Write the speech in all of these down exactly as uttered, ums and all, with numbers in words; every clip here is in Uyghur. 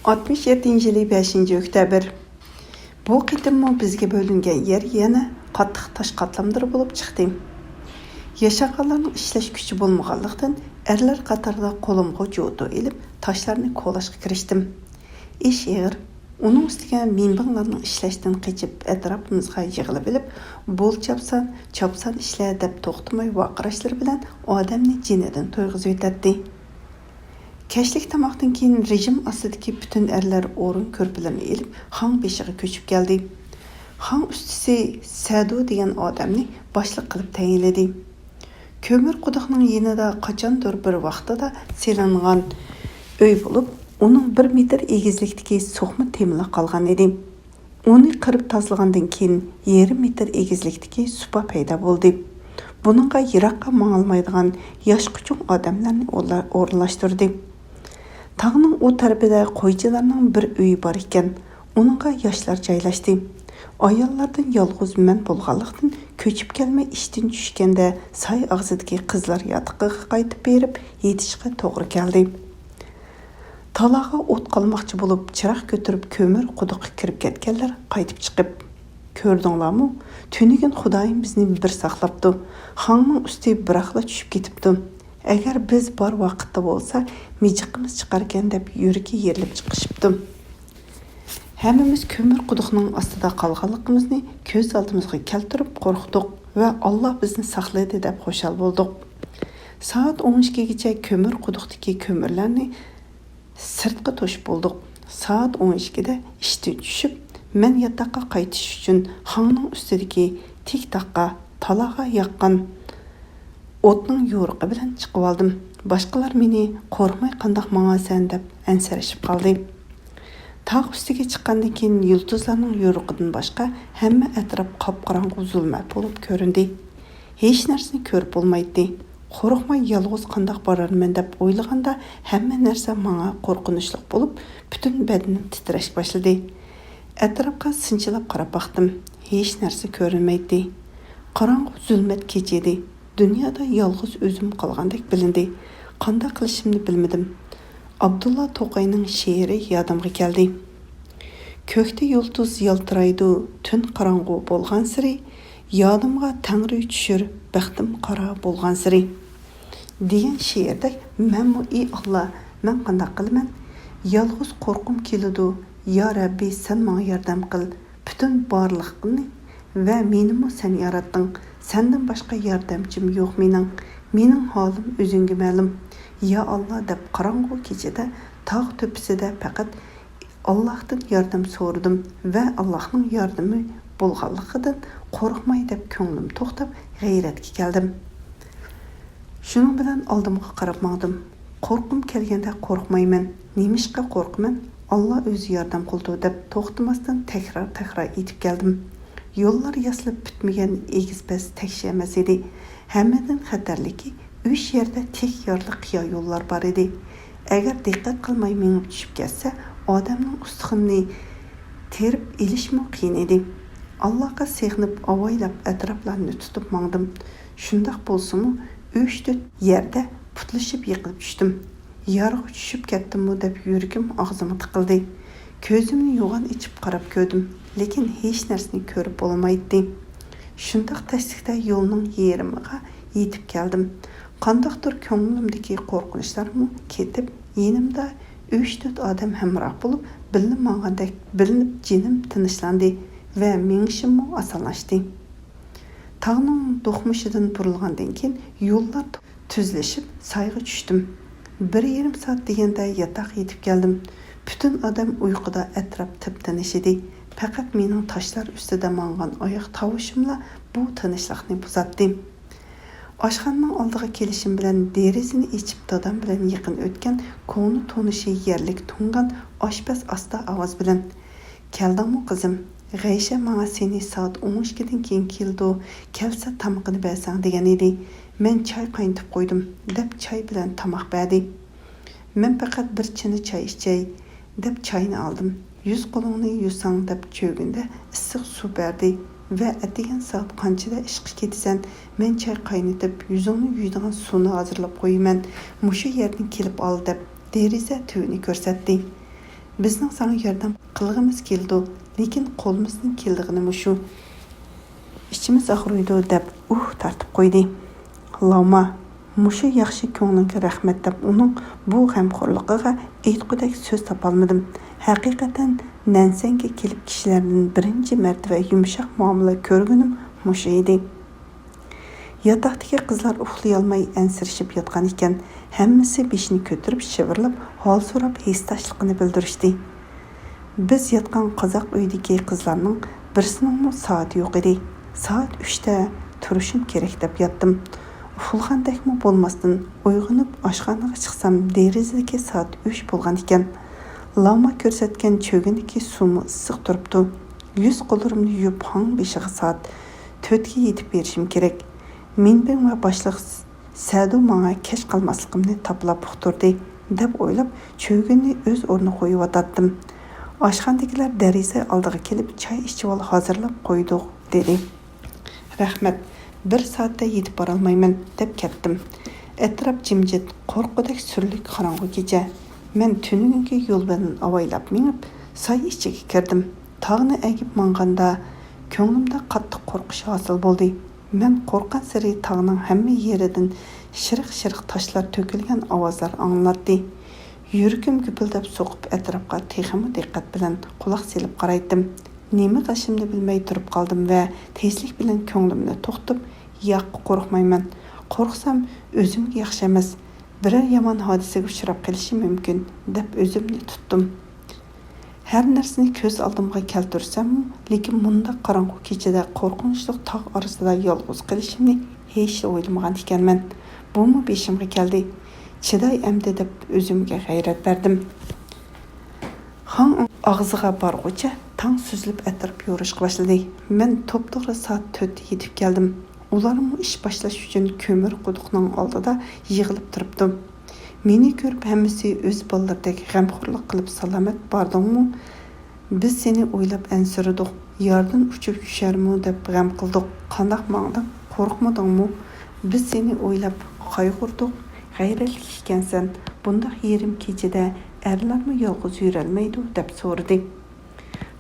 ئاتمىش يەتتىنچى يىلى بەشىنچى ئۆكتەبىر. بۇ قېتىممۇ بىزگە بۆلۈنگەن يەر يەنە قاتتىق تاش قاتلاملىرى بولۇپ چىقتى. ياشانغانلارنىڭ ئىشلەش كۈچى بولمىغانلىقتىن، ئەرلەر قاتارىدا قولۇمغا جوتۇ ئېلىپ، تاشلارنى كولاشقا كىرىشتىم. ئىش ئېغىر. ئۇنىڭ ئۈستىگە مىنبىڭلارنىڭ ئىشلەشتىن قېچىپ، ئەتراپىمىزغا يىغىلىۋېلىپ، بول چاپسان، چاپسان ئىشلە دەپ توختىماي ۋارقىراشلىرى بىلەن ئادەمنى جېنىدىن تويغۇزۇۋېتەتتى. كەچلىك تاماقتىن كېيىن رېجىم ئاستىدىكى پۈتۈن ئەرلەر ئورۇن كۆرپىلىرىنى ئېلىپ، خاڭ بېشىغا كۆچۈپ كەلدى. خاڭ ئۈستىسى سەدۇ دېگەن ئادەمنى باشلىق قىلىپ تەيىنلىدى. كۆمۈر قۇدۇقنىڭ يېنىدا قاچاندۇر بىر ۋاقتىدا سېلىنغان ئۆي بولۇپ، ئۇنىڭ بىر مېتىر ئېگىزلىكتىكى سوقما تېمىلا قالغان ئىدى. ئۇنى قىرىپ تازىلىغاندىن كېيىن، يېرىم مېتىر ئېگىزلىكتىكى سۇپا پەيدا بولدى. بۇنىڭغا يىراققا ماڭالمايدىغان ياش قۇچۇڭ ئادەملەرنى ئورلا-، ئورۇنلاشتۇردى. تاغنىڭ ئۇ تەرىپىدە قويچىلارنىڭ بىر ئۆيى بار ئىكەن، ئۇنىڭغا ياشلار جايلاشتى. ئاياللاردىن يالغۇز مەن بولغانلىقتىن، كۆچۈپ كەلمەي ئىشتىن چۈشكەندە سايە ئاغزىدىكى قىزلار ياتىقىغا قايتىپ بېرىپ يېتىشقا توغرا كەلدى. تالاغا ئوت قالماقچى بولۇپ، چىراغ كۆتۈرۈپ كۆمۈر قۇدۇققا كىرىپ كەتكەنلەر قايتىپ چىقىپ، «كۆردۈڭلارمۇ؟ تۈنۈگۈن خۇدايىم بىزنى بىر ساقلاپتۇ. خاڭنىڭ ئۈستى بىراقلا چۈشۈپ كېتىپتۇ. ئەگەر بىز بار ۋاقىتتا بولسا، مىجىقىمىز چىقاركەن» دەپ يۈرىكى يېرىلىپ چىقىشىپتۇ. ھەممىمىز كۆمۈر قۇدۇقنىڭ ئاستىدا قالغانلىقىمىزنى كۆز ئالدىمىزغا كەلتۈرۈپ قورقتۇق ۋە «ئاللا بىزنى ساقلىدى» دەپ خۇشال بولدۇق. سائەت ئون ئىككىگىچە كۆمۈر قۇدۇقتىكى كۆمۈرلەرنى سىرتقا توشۇپ بولدۇق. سائەت ئون ئىككىدە ئىشتىن چۈشۈپ، مەن ياتاققا قايتىش ئۈچۈن خاڭنىڭ ئۈستىدىكى تىك تاغقا، تالاغا ياققان ئوتنىڭ يورۇقى بىلەن چىقىۋالدىم. باشقىلار مېنى «قورقماي قانداق ماڭىسەن؟» دەپ ئەنسىرىشىپ قالدى. تاغ ئۈستىگە چىققاندىن كېيىن، يۇلتۇزلارنىڭ يورۇقىدىن باشقا ھەممە ئەتراپ قاپقاراڭغۇ زۇلمەت بولۇپ كۆرۈندى. ھېچ نەرسىنى كۆرۈپ بولمايتتى. «قورقماي يالغۇز قانداق بارارمەن؟» دەپ ئويلىغاندا، ھەممە نەرسە ماڭا قورقۇنچلۇق بولۇپ، پۈتۈن بەدىنىم تىترەشكە باشلىدى. ئەتراپقا سىنچىلاپ قاراپ باقتىم. ھېچ نەرسە كۆرۈنمەيتتى. قاراڭغۇ زۇلمەت كېچە ئىدى. دۇنيادا يالغۇز ئۆزۈم قالغاندەك بىلىندى. قانداق قىلىشىمنى بىلمىدىم. ئابدۇللا توقاينىڭ شېئىرى يادىمغا كەلدى. «كۆكتە يۇلتۇز يالتىرايدۇ، تۈن قاراڭغۇ بولغانسېرى، يادىمغا تەڭرى چۈشۈر، بەختىم قارا بولغانسېرى» دېگەن شېئىردەك، مەنمۇ «ئى ئاللا، مەن قانداق قىلىمەن؟ يالغۇز قورققۇم كېلىدۇ، يا رەببى، سەن ماڭا ياردەم قىل، پۈتۈن بارلىقنى ۋە مېنىمۇ سەن ياراتتىڭ، سەندىن باشقا ياردەمچىم يوق مېنىڭ، مېنىڭ ھالىم ئۆزۈڭگە مەلۇم، يا ئاللا» دەپ، قاراڭغۇ كېچىدە تاغ تۆپىسىدە پەقەت ئاللاھتىن ياردەم سورىدىم ۋە ئاللاھنىڭ ياردىمى بولغانلىقىدىن، «قورقماي» دەپ كۆڭلۈم توختاپ، غەيرەتكە كەلدىم. شۇنىڭ بىلەن ئالدىمغا قاراپ ماڭدىم. «قورققۇم كەلگەندە قورقمايمەن. نېمىشقا قورقىمەن؟ ئاللا ئۆزى ياردەم قىلىدۇ» دەپ توختىماستىن تەكرار-تەكرار ئېيتىپ كەلدىم. يوللار ياسىلىپ پۈتمىگەن ئېگىز-پەس تەكشى ئەمەس ئىدى. ھەممىدىن خەتەرلىكى، ئۈچ يەردە تىك يارلىق قىيا يوللار بار ئىدى. ئەگەر دىققەت قىلماي مېڭىپ چۈشۈپ كەتسە، ئادەمنىڭ ئۇستىخىنىنى تېرىپ ئېلىشمۇ قىيىن ئىدى. ئاللاغا سېغىنىپ، ئاۋايلاپ ئەتراپلارنى تۇتۇپ ماڭدىم. شۇنداق بولسىمۇ، ئۈچ-تۆت يەردە پۇتلىشىپ يىقىلىپ چۈشتۈم. «يارغا چۈشۈپ كەتتىممۇ؟» دەپ يۈرىكىم ئاغزىمغا تىقىلدى. كۆزۈمنى يوغان ئېچىپ قاراپ كۆردۈم، لېكىن ھېچ نەرسىنى كۆرۈپ بولمايتتى. شۇنداق تەسلىكتە يولنىڭ يېرىمىغا يېتىپ كەلدىم. قانداقتۇر كۆڭلۈمدىكى قورقۇنچلارمۇ كېتىپ، يېنىمدا ئۈچ-تۆت ئادەم ھەمراھ بولۇپ، بىللە ماڭغاندەك بىلىنىپ، جېنىم تىنچلاندى ۋە مېڭىشىممۇ ئاسانلاشتى. تاغنىڭ دوقمۇشىدىن بۇرۇلغاندىن كېيىن، يوللار تۈزلىشىپ، سايغا چۈشتۈم. بىر يېرىم سائەت دېگەندە ياتاققا يېتىپ كەلدىم. پۈتۈن ئادەم ئۇيقۇدا، ئەتراپ تىپتىنچ ئىدى. پەقەت مېنىڭ تاشلار ئۈستىدە ماڭغان ئاياق تاۋۇشۇملا بۇ تىنچلىقنى بۇزاتتى. ئاشخانىنىڭ ئالدىغا كېلىشىم بىلەن، دېرىزىنى ئېچىپ، دادام بىلەن يېقىن ئۆتكەن كونا تونۇشى يەرلىك تۇڭگان ئاشپەز ئاستا ئاۋاز بىلەن، «كەلدىڭمۇ، قىزىم؟ غەيشە ماڭا سېنى سائەت ئون ئىككىدىن كېيىن كېلىدۇ، كەلسە تامىقىنى بەرسەڭ دېگەن ئىدى. مەن چاي قاينىتىپ قويدۇم» دەپ، چاي بىلەن تاماق بەردى. مەن پەقەت «بىر چىنە چاي ئىچەي» دەپ، چاينى ئالدىم. «يۈز قولۇڭنى يۇساڭ» دەپ، چۆگۈندە ئىسسىق سۇ بەردى ۋە «ئەتىگەن سائەت قانچىدە ئىشقا كېتىسەن؟ مەن چاي قاينىتىپ، يۈزۈڭنى يۇيىدىغان سۇنى ھازىرلاپ قويىمەن، مۇشۇ يەردىن كېلىپ ئال» دەپ، دېرىزە تۈۋىنى كۆرسەتتى. بىزنىڭ ساڭا ياردەم قىلغىمىز كېلىدۇ، لېكىن قولىمىزدىن كېلىدىغىنى مۇشۇ. ئىچىمىز ئاغرىيدۇ، دەپ ئۇھ تارتىپ قويدى. لاۋما، مۇشۇ ياخشى كۆڭلۈڭگە رەھمەت، دەپ ئۇنىڭ بۇ غەمخورلۇقىغا ئېيتقۇدەك سۆز تاپالمىدىم. ھەقىقەتەن نەنسەنگە كېلىپ كىشىلەردىن بىرىنچى مەرتىۋە يۇمشاق مۇئامىلە كۆرگىنىم مۇشۇ ئىدى. ياتاقتىكى قىزلار ئۇخلىيالماي ئەنسىرىشىپ ياتقان ئىكەن. ھەممىسى بېشىنى كۆتۈرۈپ، شىۋىرلاپ، ھال سوراپ، ھېسداشلىقىنى بىلدۈرۈشتى. بىز ياتقان قازاق ئۆيىدىكى قىزلارنىڭ بىرسىنىڭمۇ سائىتى يوق ئىدى. سائەت ئۈچتە تۇرۇشۇم كېرەك دەپ ياتتىم. ئۇخلىغاندەكمۇ بولماستىن، ئويغىنىپ ئاشخانىغا چىقسام، دېرىزىدىكى سائەت ئۈچ بولغان ئىكەن. لاما كۆرسەتكەن چۆگىنىكى سۇمۇ ئىسسىق تۇرۇپتۇ. يۈز قوللىرىمنى يۇيۇپ، ھاڭ بېشىغا سائەت تۆتكە يېتىپ بېرىشىم كېرەك. مىنبىڭ ۋە باشلىق سەدۇ ماڭا كەچ قالماسلىقىمنى تاپىلاپ ئۇقتۇردى، دەپ ئويلاپ، چۆگۈننى ئۆز ئورنىغا قويۇۋاتاتتىم. ئاشخانىدىكىلەر دېرىزە ئالدىغا كېلىپ، چاي ئىچىۋال، ھازىرلاپ قويدۇق، دېدى. رەھمەت، بىر سائەتتە يېتىپ بارالمايمەن، دەپ كەتتىم. ئەتراپ جىمجىت، قورققۇدەك سۈرلۈك قاراڭغۇ كېچە. مەن تۈنۈگۈنكى يول بىلەن ئاۋايلاپ مېڭىپ، ساي ئىچىگە كىردىم. تاغنى ئەگىپ ماڭغاندا، كۆڭلۈمدە قاتتىق قورقۇش ھاسىل بولدى. مەن قورققانسېرى تاغنىڭ ھەممە يېرىدىن شىرىق-شىرىق تاشلار تۆكۈلگەن ئاۋازلار ئاڭلىناتتى. يۈرىكىم گۈپۈلدەپ سوقۇپ، ئەتراپقا تېخىمۇ دىققەت بىلەن قۇلاق سېلىپ قارايتتىم. نېمە قىلىشىمنى بىلمەي تۇرۇپ قالدىم ۋە تېزلىك بىلەن كۆڭلۈمنى توختىتىپ، ياق، قورقمايمەن. قورقسام، ئۆزۈمگە ياخشى ئەمەس. بىرەر يامان ھادىسىگە ئۇچراپ قېلىشىم مۇمكىن، دەپ ئۆزۈمنى تۇتتۇم. ھەر نەرسىنى كۆز ئالدىمغا كەلتۈرسەممۇ، لېكىن مۇنداق قاراڭغۇ كېچىدە قورقۇنچلۇق تاغ ئارىسىدا يالغۇز قېلىشىمنى ھېچلا ئويلىمىغان ئىكەنمەن. بۇمۇ بېشىمغا كەلدى. چىداي ئەمدى، دەپ ئۆزۈمگە غەيرەت بەردىم. ھاڭ ئاغزىغا بارغۇچە تاڭ سۈزۈلۈپ ئەتراپ يورۇشقا باشلىدى. مەن توپتوغرا سائەت تۆتتە يېتىپ كەلدىم. ئۇلارمۇ ئىش باشلاش ئۈچۈن كۆمۈر قۇدۇقنىڭ ئالدىدا يىغىلىپ تۇرۇپتۇ. مېنى كۆرۈپ ھەممىسى ئۆز بالىلىرىدەك غەمخورلۇق قىلىپ، سالامەت باردىڭمۇ؟ بىز سېنى ئويلاپ ئەنسىرىدۇق. ياردىن ئۇچۇپ چۈشەرمۇ دەپ غەم قىلدۇق. قانداق ماڭدىڭ؟ قورقمىدىڭمۇ؟ بىز سېنى ئويلاپ قايغۇردۇق. غەيرەتلىك ئىكەنسەن. بۇنداق يېرىم كېچىدە ئەرلەرمۇ يالغۇز يۈرەلمەيدۇ، دەپ سورىدى.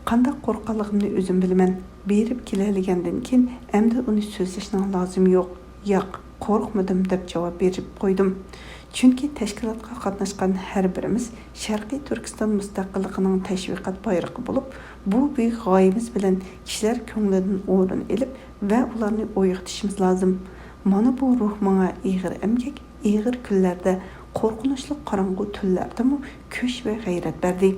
قانداق قورققانلىقىمنى ئۆزۈم بىلىمەن. بېرىپ كېلەلىگەندىن كېيىن ئەمدى ئۇنى سۆزلەشنىڭ لازىمى يوق. ياق، قورقمىدىم، دەپ جاۋاب بېرىپ قويدۇم. چۈنكى تەشكىلاتقا قاتناشقان ھەر بىرىمىز شەرقىي تۈركىستان مۇستەقىللىقىنىڭ تەشۋىقات بايرىقى بولۇپ، بۇ بۈيۈك غايىمىز بىلەن كىشىلەر كۆڭلىدىن ئورۇن ئېلىپ ۋە ئۇلارنى ئويغىتىشىمىز لازىم. مانا بۇ روھ ماڭا ئېغىر ئەمگەك، ئېغىر كۈنلەردە، قورقۇنچلۇق قاراڭغۇ تۈنلەردىمۇ كۈچ ۋە غەيرەت بەردى.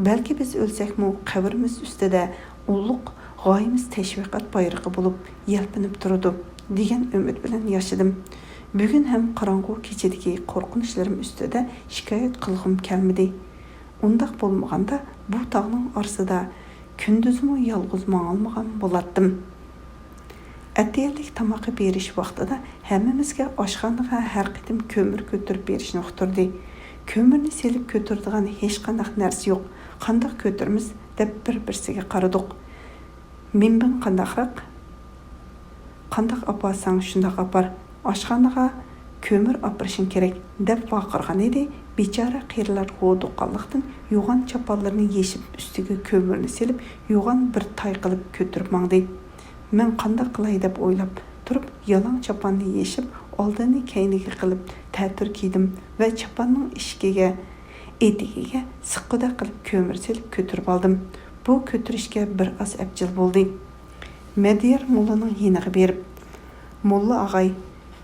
بەلكى بىز ئۆلسەكمۇ، قەبرىمىز ئۈستىدە ئۇلۇغ غايىمىز تەشۋىقات بايرىقى بولۇپ يەلپۈنۈپ تۇرىدۇ، دېگەن ئۈمىد بىلەن ياشىدىم. بۈگۈن ھەم قاراڭغۇ كېچىدىكى قورقۇنچلىرىم ئۈستىدە شىكايەت قىلغۇم كەلمىدى. ئۇنداق بولمىغاندا، بۇ تاغنىڭ ئارىسىدا كۈندۈزمۇ يالغۇز ماڭالمىغان بولاتتىم. ئەتىگەنلىك تامىقى بېرىش ۋاقتىدا ھەممىمىزگە ئاشخانىغا ھەر قېتىم كۆمۈر كۆتۈرۈپ بېرىشنى ئۇقتۇردى. كۆمۈرنى سېلىپ كۆتۈرىدىغان ھېچقانداق نەرسە يوق. قانداق كۆتۈرىمىز؟ دەپ بىر-بىرسىگە قارىدۇق. مىنبىڭ قانداقراق؟ قانداق ئاپارساڭ، شۇنداق ئاپار. ئاشخانىغا كۆمۈر ئاپىرىشىڭ كېرەك، دەپ ۋارقىرىغانىدى. بىچارە قېرىلار ھودۇققانلىقتىن يوغان چاپانلىرىنى يېشىپ، ئۈستىگە كۆمۈرنى سېلىپ، يوغان بىر تاي قىلىپ كۆتۈرۈپ ماڭدى. مەن قانداق قىلاي دەپ ئويلاپ تۇرۇپ، يالاڭ چاپاننى يېشىپ، ئالدىنى كەينىگە قىلىپ تەتۈر كىيدىم ۋە چاپاننىڭ ئىشىكىگە، ئېتىكىگە سىققۇدەك قىلىپ كۆمۈر سېلىپ كۆتۈرۈپ ئالدىم. بۇ كۆتۈرۈشكە بىر ئاز ئەپچىل بولدى. مەدىيار موللىنىڭ يېنىغا بېرىپ، موللا ئاغاي،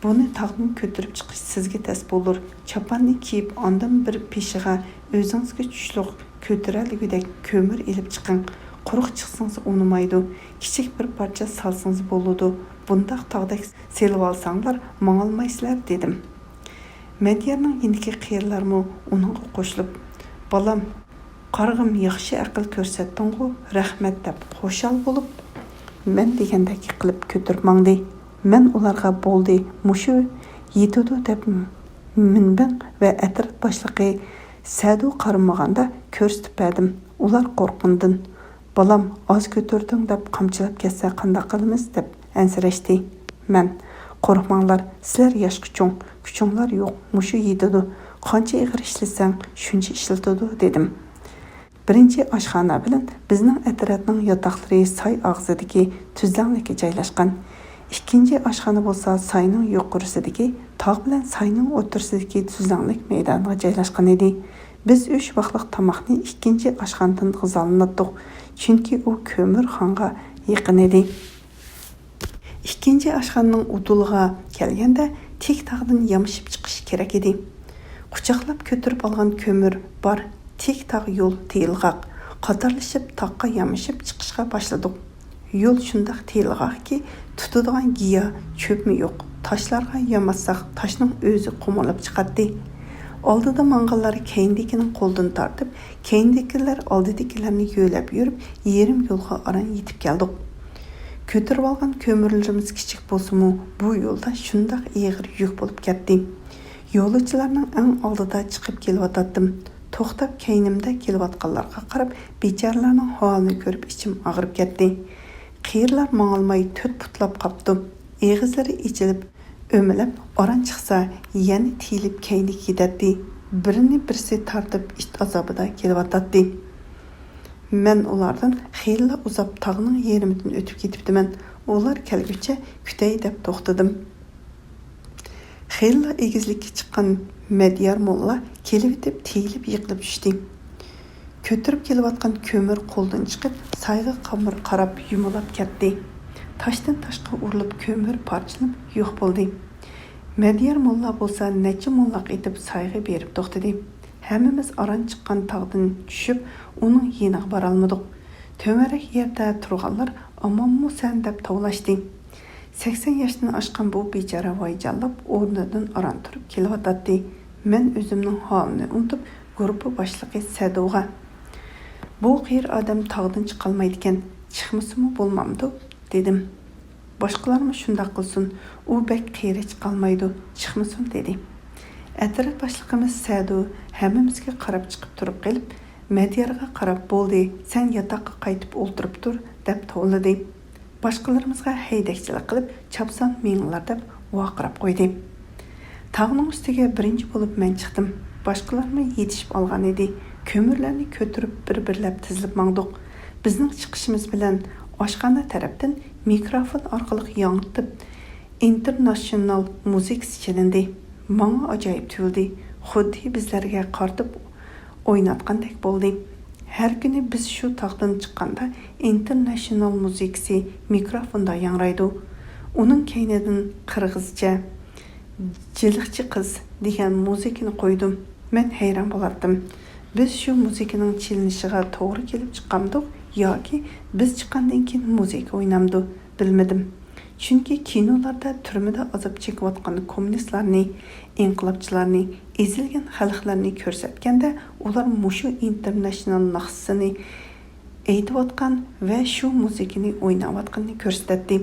بۇنى تاغدىن كۆتۈرۈپ چىقىش سىزگە تەس بولۇر. چاپاننى كىيىپ، ئاندىن بىر پېشىغا ئۆزىڭىزگە چۈشلۈك كۆتۈرەلىگۈدەك كۆمۈر ئېلىپ چىقىڭ. قۇرۇق چىقسىڭىز ئۇنىمايدۇ. كىچىك بىر پارچە سالسىڭىز بولىدۇ. بۇنداق تاغدەك سېلىۋالساڭلار ماڭالمايسىلەر، دېدىم. مەدىيارنىڭ يېنىدىكى قېرىلارمۇ ئۇنىڭغا قوشۇلۇپ، بالام، قارىغىم، ياخشى ئەقىل كۆرسەتتىڭغۇ، رەھمەت، دەپ خۇشال بولۇپ، مەن دېگەندەك قىلىپ كۆتۈرۈپ ماڭدى. مەن ئۇلارغا بولدى، مۇشۇ يېتىدۇ دەپ مىنبىڭ ۋە ئەترەت باشلىقى سەدۇ قارىمىغاندا كۆرسىتىپ بەردىم. ئۇلار قورققىنىدىن، بالام، ئاز كۆتۈردۈڭ دەپ قامچىلاپ كەتسە قانداق قىلىمىز دەپ ئەنسىرەشتى. مەن، قورقماڭلار، سىلەر ياشقا چوڭ، كۈچۈڭلار يوق، مۇشۇ يېتىدۇ، قانچە ئېغىر ئىشلىسەڭ شۇنچە ئىشلىتىدۇ، دېدىم. بىرىنچى ئاشخانا بىلەن بىزنىڭ ئەترەتنىڭ ياتاقلىرى ساي ئاغزىدىكى تۈزلەڭلىككە جايلاشقان. ئىككىنچى ئاشخانا بولسا ساينىڭ يۇقىرىسىدىكى تاغ بىلەن ساينىڭ ئوتتۇرىسىدىكى تۈزلەڭلىك مەيدانىغا جايلاشقان ئىدى. بىز ئۈچ ۋاقلىق تاماقنى ئىككىنچى ئاشخانىدىن غىزالىناتتۇق، چۈنكى ئۇ كۆمۈرخانغا يېقىن ئىدى. ئىككىنچى ئاشخانىنىڭ ئۇدۇلىغا كەلگەندە، تىك تاغدىن يامىشىپ چىقىش كېرەك ئىدى. قۇچاقلاپ كۆتۈرۈپ ئالغان كۆمۈر بار تىك تاغ يول تېيىلغاق، قاتارلىشىپ تاغقا يامىشىپ چىقىشقا باشلىدۇق. يول شۇنداق تېيىلغاقكى، تۇتىدىغان گىياھ، چۆپمۇ يوق. تاشلارغا ياماتساق، تاشنىڭ ئۆزى قومۇرلاپ چىقاتتى. ئالدىدا ماڭغانلار كەينىدىكىنىڭ قولىدىن تارتىپ، كەينىدىكىلەر ئالدىدىكىلەرنى يۆلەپ يۈرۈپ، يېرىم يولغا ئاران يېتىپ كەلدۇق. كۆتۈرۈۋالغان كۆمۈرلىرىمىز كىچىك بولسىمۇ، بۇ يولدا شۇنداق ئېغىر يۈك بولۇپ كەتتى. يولۇچىلارنىڭ ئەڭ ئالدىدا چىقىپ كېلىۋاتاتتىم. توختاپ كەينىمدە كېلىۋاتقانلارغا قاراپ، بىچارىلەرنىڭ ھالىنى كۆرۈپ ئىچىم ئاغرىپ كەتتى. قېرىلار ماڭالماي تۆت پۇتلاپ قاپتۇ. ئېغىزلىرى ئېچىلىپ، ئۆمىلەپ ئاران چىقسا، يەنە تىيىلىپ كەينىگە كېتەتتى. بىرىنى بىرسى تارتىپ ئىت ئازابىدا كېلىۋاتاتتى. مەن ئۇلاردىن خېلىلا ئۇزاپ تاغنىڭ يېرىمىدىن ئۆتۈپ كېتىپتىمەن. ئۇلار كەلگۈچە كۈتەي دەپ توختىدىم. خېلىلا ئېگىزلىككە چىققان مەديار موللا كېلىۋېتىپ تېيىلىپ يىقىلىپ چۈشتى. كۆتۈرۈپ كېلىۋاتقان كۆمۈر قولدىن چىقىپ، سايغا قامۇر قاراپ يۇمۇلاپ كەتتى. تاشتىن تاشقا ئۇرۇلۇپ كۆمۈر پارچىلىنىپ يوق بولدى. مەديار موللا بولسا نەچچە موللاق ئېتىپ سايغا بېرىپ توختىدى. ھەممىمىز ئاران چىققان تاغدىن چۈشۈپ، ئۇنىڭ يېنىغا بارالمىدۇق. تۆۋەنرەك يەردە تۇرغانلار ئامانمۇ سەن دەپ توۋلاشتى. سەكسەن ياشتىن ئاشقان بۇ بىچارە ۋايجانلاپ ئورنىدىن ئاران تۇرۇپ كېلىۋاتاتتى. مەن ئۆزۈمنىڭ ھالىنى ئۇنتۇپ، گۇرۇپپا باشلىقى سەدۇغا، بۇ قېرى ئادەم تاغدىن چىقالمايدىكەن، چىقمىسىمۇ بولمامدۇ؟ دېدىم. باشقىلارمۇ شۇنداق قىلسۇن، ئۇ بەك قېرى چىقالمايدۇ، چىقمىسۇن، دېدى. ئەترەت باشلىقىمىز سەدۇ ھەممىمىزگە قاراپ چىقىپ تۇرۇپ قېلىپ، مەديارغا قاراپ، بولدى، سەن ياتاققا قايتىپ ئولتۇرۇپ تۇر، دەپ توۋلىدى. باشقىلىرىمىزغا ھەيدەكچىلىك قىلىپ، چاپسان مېڭىڭلار دەپ ۋارقىراپ قويدى. تاغنىڭ ئۈستىگە بىرىنچى بولۇپ مەن چىقتىم. باشقىلارمۇ يېتىشىپ ئالغان ئىدى. كۆمۈرلەرنى كۆتۈرۈپ بىر-بىرلەپ تىزىلىپ ماڭدۇق. بىزنىڭ چىقىشىمىز بىلەن ئاشخانا تەرەپتىن مىكروفون ئارقىلىق ياڭرىتىپ، ئىنتېرناشيونال مۇزىكىسى چېلىندى. ماڭا ئاجايىپ تۇيۇلدى. خۇددى بىزلەرگە قارىتىپ ئويناتقاندەك بولدى. ھەر كۈنى بىز شۇ تاغدىن چىققاندا، ئىنتېرناشيونال مۇزىكىسى مىكروفوندا ياڭرايدۇ. ئۇنىڭ كەينىدىن قىرغىزچە جىلىقچى قىز دېگەن مۇزىكىنى قويدۇم. مەن ھەيران بولاتتىم. بىز شۇ مۇزىكىنىڭ چېلىنىشىغا توغرا كېلىپ چىققانمىدۇق ياكى بىز چىققاندىن كېيىن مۇزىكا ئوينامدۇ، بىلمىدىم. چۈنكى كىنولاردا تۈرمىدە ئازاب چېكىۋاتقان كوممۇنىستلارنى، ئىنقىلابچىلارنى، ئېزىلگەن خەلقلەرنى كۆرسەتكەندە، ئۇلار مۇشۇ ئىنتېرناشيونال ناخشىسىنى ئېيتىۋاتقان ۋە شۇ مۇزىكىنى ئويناۋاتقىنىنى كۆرسىتەتتى.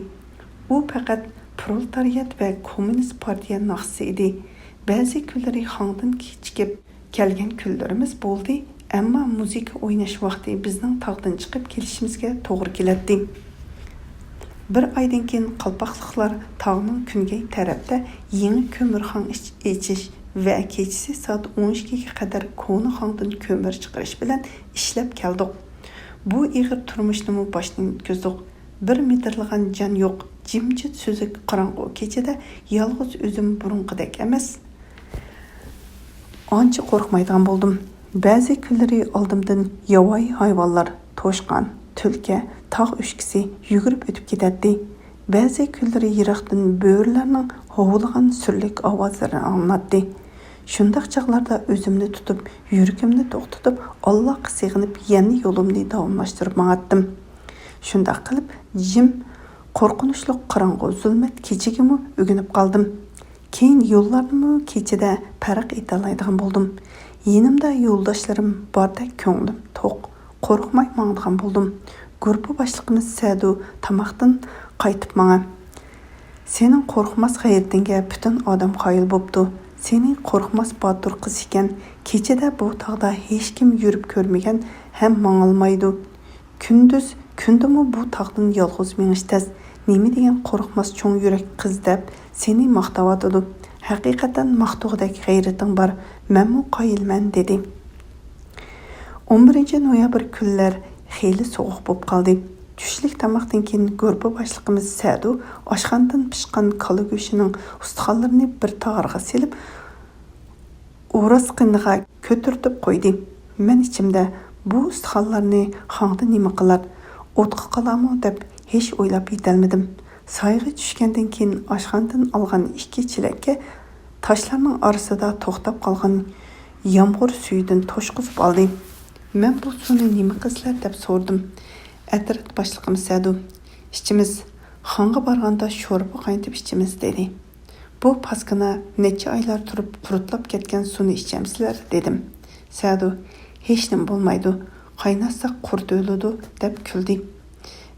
ئۇ پەقەت پرولېتارىيات ۋە كوممۇنىست پارتىيە ناخشىسى ئىدى. بەزى كۈنلىرى خاڭدىن كېچىكىپ كەلگەن كۈنلىرىمىز بولدى، ئەمما مۇزىكا ئويناش ۋاقتى بىزنىڭ تاغدىن چىقىپ كېلىشىمىزگە توغرا كېلەتتى. بىر ئايدىن كېيىن قالپاقلىقلار تاغنىڭ كۈنگەي تەرەپتە يېڭى كۆمۈرخان ئىچ-، ئېچىش ۋە كېچىسى سائەت ئون ئىككىگە قەدەر كونا خاڭدىن كۆمۈر چىقىرىش بىلەن ئىشلەپ كەلدۇق. بۇ ئېغىر تۇرمۇشنىمۇ باشتىن ئۆتكۈزدۇق. بىر مىدىرلىغان جان يوق، جىمجىت سۈزۈك قاراڭغۇ كېچىدە يالغۇز ئۆزۈم بۇرۇنقىدەك ئەمەس، ئانچە قورقمايدىغان بولدۇم. بەزى كۈنلىرى ئالدىمدىن ياۋايى ھايۋانلار، توشقان، تۈلكە، تاغ ئۆچكىسى يۈگۈرۈپ ئۆتۈپ كېتەتتى. بەزى كۈنلىرى يىراقتىن بۆرىلەرنىڭ ھوۋلىغان سۈرلۈك ئاۋازلىرى ئاڭلىناتتى. شۇنداق چاغلاردا ئۆزۈمنى تۇتۇپ، يۈرىكىمنى توختىتىپ، ئاللاغا سېغىنىپ، يەنە يولۇمنى داۋاملاشتۇرۇپ ماڭاتتىم. شۇنداق قىلىپ، جىم، قورقۇنچلۇق قاراڭغۇ زۇلمەت كېچىگىمۇ ئۆگىنىپ قالدىم. كېيىن يوللارنىمۇ كېچىدە پەرق ئېتەلەيدىغان بولدۇم. يېنىمدا يولداشلىرىم باردەك كۆڭلۈم توق. قورقماي ماڭىدىغان بولدۇم. گۇرۇپپا باشلىقىمىز سەدۇ تاماقتىن قايتىپ ماڭا، سېنىڭ قورقماس غەيرىتىڭگە پۈتۈن ئادەم قايىل بوپتۇ. سېنى قورقماس باتۇر قىز ئىكەن. كېچىدە بۇ تاغدا ھېچكىم يۈرۈپ كۆرمىگەن ھەم ماڭالمايدۇ. كۈندۈز، كۈندىمۇ بۇ تاغدىن يالغۇز مېڭىش تەس. نېمە دېگەن قورقماس چوڭ يۈرەك قىز دەپ سېنى ماختاۋاتىدۇ. ھەقىقەتەن ماختىغۇدەك غەيرىتىڭ بار. مەنمۇ قايىلمەن، دېدى. ئون بىرىنچى نويابىر كۈنلەر خېلى سوغۇق بولۇپ قالدى. چۈشلۈك تاماقتىن كېيىن گۇرۇپپا باشلىقىمىز سەدۇ ئاشخانىدىن پىشقان كالا گۆشىنىڭ ئۇستىخانلىرىنى بىر تاغارغا سېلىپ، ئوراسقىنغا كۆتۈرتۈپ قويدى. مەن ئىچىمدە، بۇ ئۇستىخانلارنى خاڭدا نېمە قىلار، ئوتقا قالارمۇ دەپ ھېچ ئويلاپ يېتەلمىدىم. سايغا چۈشكەندىن كېيىن ئاشخانىدىن ئالغان ئىككى چېلەككە تاشلارنىڭ ئارىسىدا توختاپ قالغان يامغۇر سۈيىدىن توشقۇزۇپ ئالدى. مەن بۇ سۇنى نېمە قىلىسىلەر دەپ سورىدىم. ئەترەت باشلىقىمىز سەدۇ، ئىچىمىز، خاڭغا بارغاندا شورپا قاينىتىپ ئىچىمىز، دېدى. بۇ پاسكىنا نەچچە ئايلار تۇرۇپ قۇرتلاپ كەتكەن سۇنى ئىچەمسىلەر؟ دېدىم. سەدۇ، ھېچنېمە بولمايدۇ، قايناتساق قۇرت ئۆلىدۇ، دەپ كۈلدى.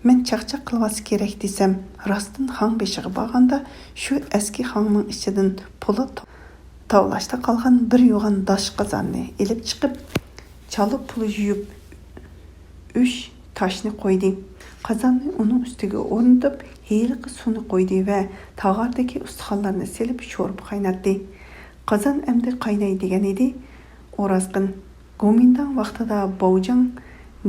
مەن چاقچاق قىلىۋاتسا كېرەك دېسەم، راستتىن خاڭ بېشىغا بارغاندا شۇ ئەسكى خاڭنىڭ ئىچىدىن پولات تاۋلاشتا قالغان بىر يوغان داش قازاننى ئېلىپ چىقىپ، چالا پۇل يۇيۇپ، ئۈچ تاشنى قويدى. قازاننى ئۇنىڭ ئۈستىگە ئورنىتىپ، ھېلىقى سۇنى قويدى ۋە تاغاردىكى ئۇستىخانلارنى سېلىپ شورپا قايناتتى. قازان ئەمدى قايناي دېگەن ئىدى. ئوراسقىن، گومىنداڭ ۋاقتىدا باۋجاڭ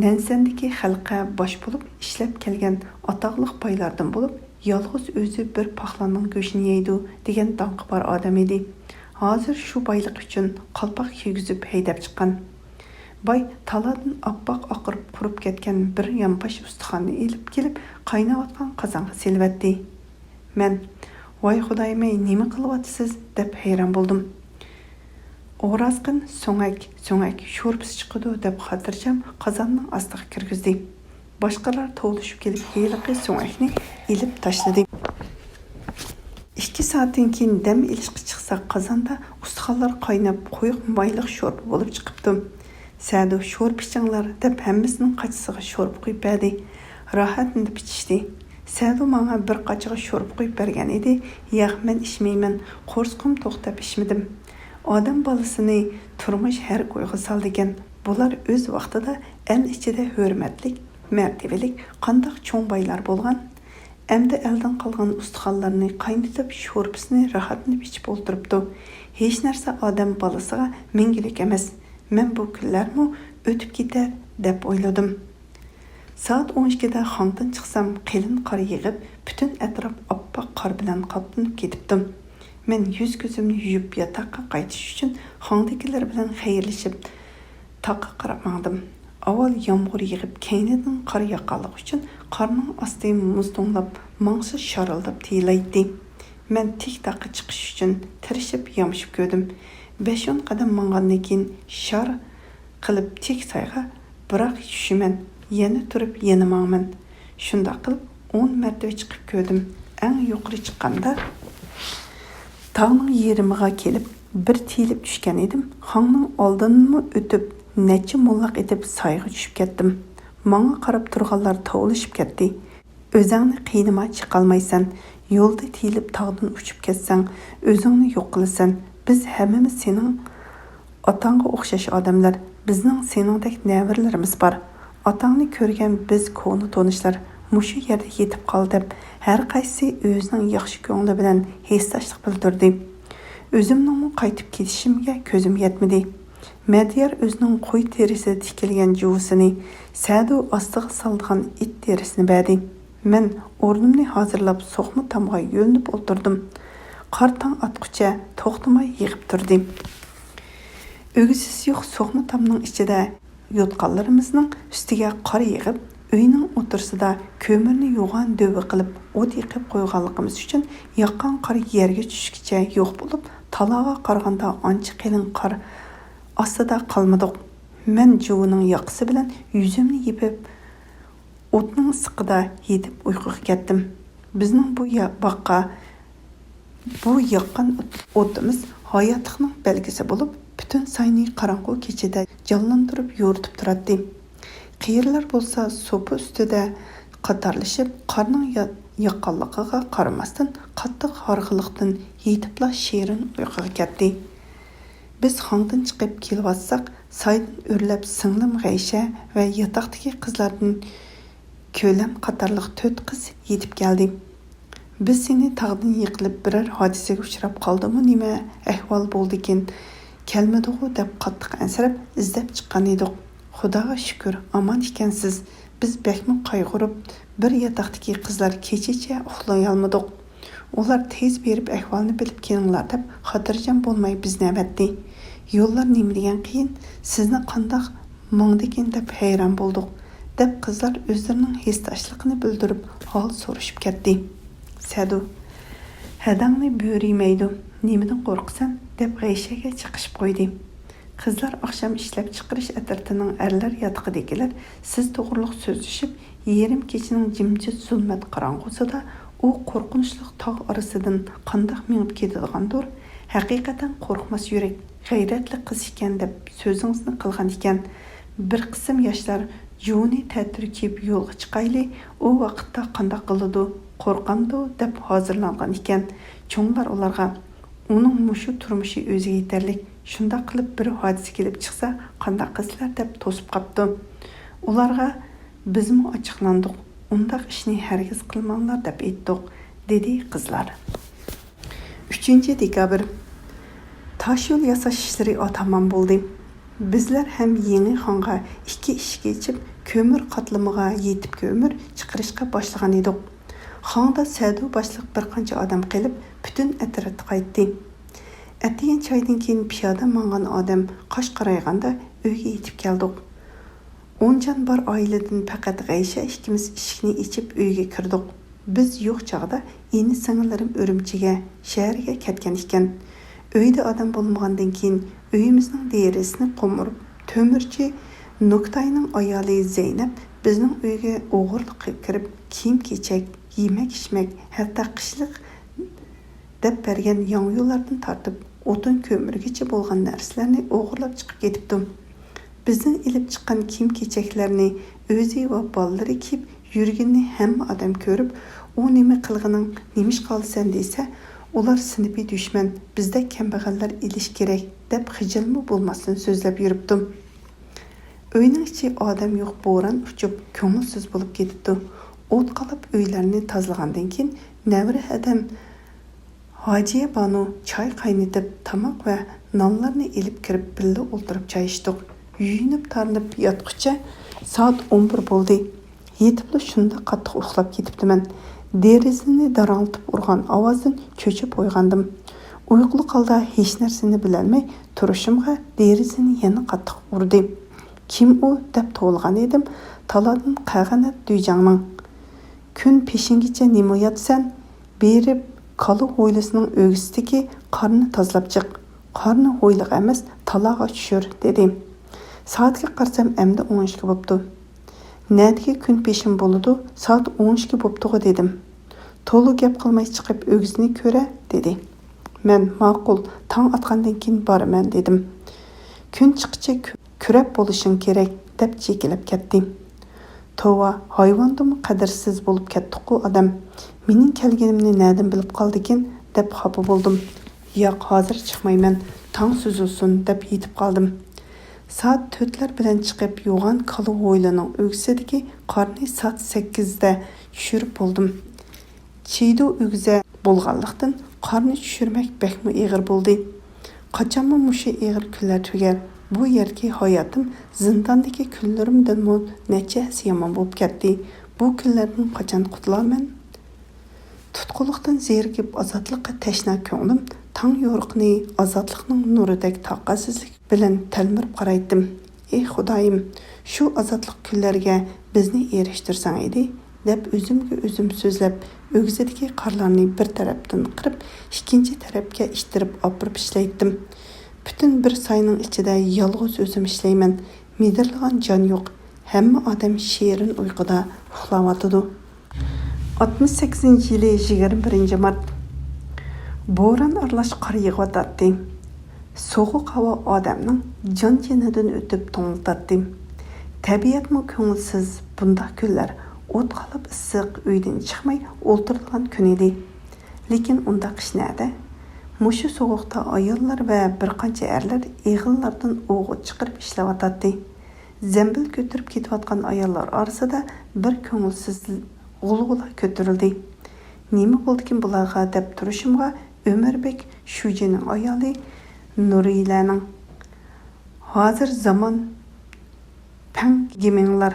نەنسەندىكى خەلققە باش بولۇپ ئىشلەپ كەلگەن ئاتاقلىق بايلاردىن بولۇپ، يالغۇز ئۆزى بىر پاقلاننىڭ گۆشىنى يەيدۇ دېگەن داڭقى بار ئادەم ئىدى. ھازىر شۇ بايلىق ئۈچۈن قالپاق كىيگۈزۈپ ھەيدەپ چىققان. باي تالادىن ئاپئاق ئاقىرىپ قۇرۇپ كەتكەن بىر يانپاش ئۇستىخاننى ئېلىپ كېلىپ، قايناۋاتقان قازانغا سېلىۋەتتى. مەن، ۋاي خۇدايىم-ئەي، نېمە قىلىۋاتىسىز؟ دەپ ھەيران بولدۇم. ئوراسقىن، سۆڭەك، سۆڭەك شورپىسى چىقىدۇ، دەپ خاتىرجەم قازاننىڭ ئاستىغا كىرگۈزدى. باشقىلار توۋلىشىپ كېلىپ، ھېلىقى سۆڭەكنى ئېلىپ تاشلىدى. ئىككى سائەتتىن كېيىن دەم ئېلىشقا چىقساق، قازاندا ئۇستىخانلار قايناپ، قويۇق مايلىق شورپا بولۇپ چىقىپتۇ. سەدۇ، شورپا ئىچىڭلار، دەپ ھەممىسىنىڭ قاچىسىغا شورپا قۇيۇپ بەردى. راھەتلىنىپ ئىچىشتى. سەدۇ ماڭا بىر قاچىغا شورپا قۇيۇپ بەرگەن ئىدى. ياق، مەن ئىچمەيمەن، قورسىقىم توق دەپ ئىچمىدىم. ئادەم بالىسىنى تۇرمۇش ھەر كويغا سالىدىكەن. بۇلار ئۆز ۋاقتىدا ئەل ئىچىدە ھۆرمەتلىك، مەرتىۋىلىك، قانداق چوڭ بايلار بولغان. ئەمدى ئەلدىن قالغان ئۇستىخانلارنى قاينىتىپ، شورپىسىنى راھەتلىنىپ ئىچىپ ئولتۇرۇپتۇ. ھېچنەرسە ئادەم بالىسىغا مەڭگۈلۈك ئەمەس. مەن بۇ كۈنلەرمۇ ئۆتۈپ كېتەر دەپ ئويلىدىم. سائەت ئون ئىككىدە خاڭدىن چىقسام، قېلىن قار يېغىپ، پۈتۈن ئەتراپ ئاپئاق قار بىلەن قاپلىنىپ كېتىپتۇ. مەن يۈز-كۆزۈمنى يۇيۇپ، ياتاققا قايتىش ئۈچۈن خاڭدىكىلەر بىلەن خەيرلىشىپ، تاغقا قاراپ ماڭدىم. ئاۋۋال يامغۇر يېغىپ، كەينىدىن قار ياغقانلىقى ئۈچۈن قارنىڭ ئاستى مۇز توڭلاپ، ماڭسا شارىلداپ تىيىلەيتتى. مەن تىك تاغقا چىقىش ئۈچۈن تىرىشىپ يامىشىپ كۆردۈم. بەش-ئون قەدەم ماڭغاندىن كېيىن شار قىلىپ تىك سايغا بىراق چۈشىمەن، يەنە تۇرۇپ يەنە ماڭىمەن. شۇنداق قىلىپ ئون مەرتىۋە چىقىپ كۆردۈم. ئەڭ يۇقىرى چىققاندا تاغنىڭ يېرىمىغا كېلىپ بىر تىيىلىپ چۈشكەن ئىدىم. خاڭنىڭ ئالدىنىمۇ ئۆتۈپ نەچچە موللاق ئېتىپ سايغا چۈشۈپ كەتتىم. ماڭا قاراپ تۇرغانلار توۋلىشىپ كەتتى. ئۆزەڭنى قىينىما، چىقالمايسەن. يولدا تىيىلىپ تاغدىن ئۇچۇپ كەتسەڭ، ئۆزۈڭنى يوق قىلىسەن. بىز ھەممىمىز سېنىڭ ئاتاڭغا ئوخشاش ئادەملەر. بىزنىڭ سېنىڭدەك نەۋرىلىرىمىز بار. ئاتاڭنى كۆرگەن بىز كونا تونۇشلار. مۇشۇ يەردە يېتىپ قال، دەپ ھەر قايسىسى ئۆزىنىڭ ياخشى كۆڭلى بىلەن ھېسداشلىق بىلدۈردى. ئۆزۈمنىڭمۇ قايتىپ كېتىشىمگە كۆزۈم يەتمىدى. مەدىيار ئۆزىنىڭ قوي تېرىسىدە تىكىلگەن جۇۋىسىنى، سەدۇ ئاستىغا سالىدىغان ئىت تېرىسىنى بەردى. مەن ئورنۇمنى ھازىرلاپ، سوقما تامغا يۆلىنىپ ئولتۇردۇم. قار تاڭ ئاتقۇچە توختىماي يېغىپ تۇردى. ئۆگزىسى يوق سوقما تامنىڭ ئىچىدە يوتقانلىرىمىزنىڭ ئۈستىگە قار يېغىپ، ئۆينىڭ ئوتتۇرىسىدا كۆمۈرنى يوغان دۆۋە قىلىپ ئوت يېقىپ قويغانلىقىمىز ئۈچۈن ياغقان قار يەرگە چۈشكىچە يوق بولۇپ، تالاغا قارىغاندا ئانچە قېلىن قار ئاستىدا قالمىدۇق. مەن جۇۋىنىڭ ياقىسى بىلەن يۈزۈمنى يېپىپ، ئوتنىڭ ئىسسىقىدا يېتىپ ئۇيقۇغا كەتتىم. بىزنىڭ بۇ يا-، باغقا بۇ ياققان ئوتىمىز ھاياتلىقنىڭ بەلگىسى بولۇپ، پۈتۈن ساينى قاراڭغۇ كېچىدە جانلاندۇرۇپ يورۇتۇپ تۇراتتى. قېرىلار بولسا سوپا ئۈستىدە قاتارلىشىپ، قارنىڭ يا-، ياغقانلىقىغا قارىماستىن، قاتتىق ھارغىنلىقتىن يېتىپلا شېرىن ئۇيقۇغا كەتتى. بىز خاڭدىن چىقىپ كېلىۋاتساق، سايدىن ئۆرلەپ سىڭلىم غەيشە ۋە ياتاقتىكى قىزلاردىن كۆلەم قاتارلىق تۆت قىز يېتىپ كەلدى. بىز سېنى تاغدىن يىقىلىپ بىرەر ھادىسىگە ئۇچراپ قالدىمۇ نېمە ئەھۋال بولدىكىن، كەلمىدىغۇ دەپ قاتتىق ئەنسىرەپ ئىزدەپ چىققان ئىدۇق. خۇداغا شۈكۈر، ئامان ئىكەنسىز. بىز بەكمۇ قايغۇرۇپ، بىر ياتاقتىكى قىزلار كېچىچە ئۇخلىيالمىدۇق. ئۇلار تېز بېرىپ ئەھۋالنى بىلىپ كېلىڭلار دەپ خاتىرجەم بولماي بىزنى ئەۋەتتى. يوللار نېمە دېگەن قىيىن، سىزنى قانداق ماڭدىكىن دەپ ھەيران بولدۇق، دەپ قىزلار ئۆزلىرىنىڭ ھېسداشلىقىنى بىلدۈرۈپ ھال سورىشىپ كەتتى. سەدۇ، ھەدەڭنى بۆرە يېمەيدۇ، نېمىدىن قورقىسەن؟ دەپ غەيشەگە چېقىشىپ قويدى. قىزلار ئاخشام ئىشلەپچىقىرىش ئەترىتىنىڭ ئەرلەر ياتىقىدىكىلەر سىز توغرۇلۇق سۆزلىشىپ، يېرىم كېچىنىڭ جىمجىت زۇلمەت قاراڭغۇسىدا ئۇ قورقۇنچلۇق تاغ ئارىسىدىن قانداق مېڭىپ كېتىدىغاندۇر، ھەقىقەتەن قورقماس يۈرەك، غەيرەتلىك قىز ئىكەن دەپ سۆزىڭىزنى قىلغان ئىكەن. بىر قىسىم ياشلار جۇنى تەتۈر كىيىپ يولغا چىقايلى، ئۇ ۋاقىتتا قانداق قىلىدۇ، قورقامدۇ دەپ ھازىرلانغان ئىكەن. چوڭلار ئۇلارغا، ئۇنىڭ مۇشۇ تۇرمۇشى ئۆزىگە يېتەرلىك، شۇنداق قىلىپ بىر ھادىسە كېلىپ چىقسا قانداق قىلىسىلەر دەپ توسۇپ قاپتۇ. ئۇلارغا بىزمۇ ئاچچىقلاندۇق، ئۇنداق ئىشنى ھەرگىز قىلماڭلار دەپ ئېيتتۇق، دېدى قىزلار. ئۈچىنچى دېكابىر. تاشيول ياساش ئىشلىرى ئاتامان بولدى. بىزلەر ھەم يېڭى خانغا ئىككى ئىشىك ئېچىپ، كۆمۈر قاتلىمىغا يېتىپ كۆمۈر چىقىرىشقا باشلىغان ئىدۇق. خاڭدا سەدۇ باشلىق بىر قانچە ئادەم قېلىپ، پۈتۈن ئەترەت قايتتى. ئەتىگەن چايدىن كېيىن پىيادە ماڭغان ئادەم قاش قارايغاندا ئۆيگە يېتىپ كەلدۇق. ئون جان بار ئائىلىدىن پەقەت غەيشە ئىككىمىز ئىشىكنى ئېچىپ ئۆيگە كىردۇق. بىز يوق چاغدا ئىنى-سىڭىللىرىم ئۈرۈمچىگە، شەھەرگە كەتكەن ئىكەن. ئۆيدە ئادەم بولمىغاندىن كېيىن ئۆيىمىزنىڭ دېرىزىسىنى قومۇرۇپ، تۆمۈرچى نوكتاينىڭ ئايالى زەينەپ بىزنىڭ ئۆيگە ئوغرىلىققا كىرىپ، كىيىم-كېچەك، يېمەك-ئىچمەك، ھەتتا قىشلىق دەپ بەرگەن ياڭيۇلاردىن تارتىپ، ئوتۇن-كۆمۈرگىچە بولغان نەرسىلەرنى ئوغرىلاپ چىقىپ كېتىپتۇ. بىزدىن ئېلىپ چىققان كىيىم-كېچەكلەرنى ئۆزى ۋە بالىلىرى كىيىپ يۈرگىنىنى ھەممە ئادەم كۆرۈپ، ئۇ نېمە قىلغىنىڭ، نېمىشقا ئالىسەن دېسە، ئۇلار سىنىپىي دۈشمەن، بىزدەك كەمبەغەللەر ئېلىش كېرەك، دەپ خىجىلمۇ بولماستىن سۆزلەپ يۈرۈپتۇ. ئۆينىڭ ئىچى ئادەم يوق، بوران ئۇچۇپ، كۆڭۈلسىز بولۇپ كېتىپتۇ. ئوت قالاپ ئۆيلەرنى تازىلىغاندىن كېيىن، نەۋرە ھەدەم ھاجىيە بانۇ چاي قاينىتىپ، تاماق ۋە نانلارنى ئېلىپ كىرىپ، بىللە ئولتۇرۇپ چاي ئىچتۇق. يۇيۇنۇپ تارىنىپ ياتقۇچە سائەت ئون بىر بولدى. يېتىپلا شۇنداق قاتتىق ئۇخلاپ كېتىپتىمەن. دېرىزىنى داراڭلىتىپ ئۇرغان ئاۋازدىن چۆچۈپ ئويغاندىم. ئۇيقۇلۇق ھالدا ھېچنەرسىنى بىلەلمەي تۇرۇشۇمغا دېرىزىنى يەنە قاتتىق ئۇردى. «كىم ئۇ؟» دەپ توۋلىغان ئىدىم، تالادىن قەغەنەت دۈيجاڭنىڭ، «كۈن پېشىنگىچە نېمە ياتىسەن؟ بېرىپ، كالا ھويلىسىنىڭ ئۆگزىسىدىكى قارنى تازىلاپ چىق. قارنى ھويلىغا ئەمەس، تالاغا چۈشۈر» دېدى. سائەتكە قارىسام، ئەمدى ئون ئىككى بوپتۇ. «نەدىكى كۈن پېشىم بولىدۇ، سائەت ئون ئىككى بوپتۇغۇ» دېدىم. «تولا گەپ قىلماي چىقىپ ئۆگزىنى كۆرە» دېدى. مەن، «ماقۇل، تاڭ ئاتقاندىن كېيىن بارىمەن» دېدىم. «كۈن چىققىچە كۈ-، كۈرەپ بولۇشۇڭ كېرەك» دەپ چېكىلىپ كەتتى. توۋا، ھايۋاندىنمۇ قەدىرسىز بولۇپ كەتتۇققۇ ئادەم. مېنىڭ كەلگىنىمنى نەدىن بىلىپ قالدىكىن دەپ خاپا بولدۇم. ياق، ھازىر چىقمايمەن، تاڭ سۈزۈلسۇن دەپ يېتىپ قالدىم. سائەت تۆتلەر بىلەن چىقىپ، يوغان كالا ھويلىنىڭ ئۆگزىسىدىكى قارنى سائەت سەككىزدە چۈشۈرۈپ بولدۇم. چىيدۇ ئۆگزە بولغانلىقتىن، قارنى چۈشۈرمەك بەكمۇ ئېغىر بولدى. قاچانمۇ مۇشۇ ئېغىر كۈنلەر تۈگەر؟ بۇ يەردىكى ھاياتىم زىنداندىكى كۈنلىرىمدىنمۇ نەچچە ھەسسە يامان بولۇپ كەتتى. بۇ كۈنلەردىن قاچان قۇتۇلارمەن؟ تۇتقۇنلۇقتىن زېرىكىپ، ئازادلىققا تەشنا كۆڭلۈم تاڭ يورۇقىنى ئازادلىقنىڭ نۇرىدەك تاقەتسىزلىك بىلەن تەلمۈرۈپ قارايتتىم. ئى خۇدايىم، شۇ ئازادلىق كۈنلەرگە بىزنى ئېرىشتۈرسەڭ ئىدى، دەپ ئۆزۈمگە ئۆزۈم سۆزلەپ، ئۆگزىدىكى قارلارنى بىر تەرەپتىن قىرىپ، ئىككىنچى تەرەپكە ئىتتىرىپ ئاپىرىپ ئىشلەيتتىم. پۈتۈن بىر ساينىڭ ئىچىدە يالغۇز ئۆزۈم ئىشلەيمەن. مىدىرلىغان جان يوق. ھەممە ئادەم شېرىن ئۇيقۇدا ئۇخلاۋاتىدۇ. ئاتمىش سەككىزىنچى يىلى يىگىرمە بىرىنچى مارت. بوران ئارىلاش قار يېغىۋاتاتتى. سوغۇق ھاۋا ئادەمنىڭ جان-جېنىدىن ئۆتۈپ توڭلىتاتتى. تەبىئەتمۇ كۆڭۈلسىز، بۇنداق كۈنلەر ئوت قالاپ ئىسسىق ئۆيدىن چىقماي ئولتۇرىدىغان كۈن ئىدى. لېكىن ئۇنداق ئىش نەدە؟ مۇشۇ سوغۇقتا ئاياللار ۋە بىر قانچە ئەرلەر ئېغىللاردىن ئوغۇت چىقىرىپ ئىشلەۋاتاتتى. زەمبىل كۆتۈرۈپ كېتىۋاتقان ئاياللار ئارىسىدا بىر كۆڭۈلسىز غۇلغۇلا كۆتۈرۈلدى. «نېمە بولدىكىن بۇلارغا؟» دەپ تۇرۇشۇمغا، ئۆمۈربېك شۇجىنىڭ ئايالى نۇرىلەنىڭ، «ھازىر زامان، پەڭ گىمىڭلار،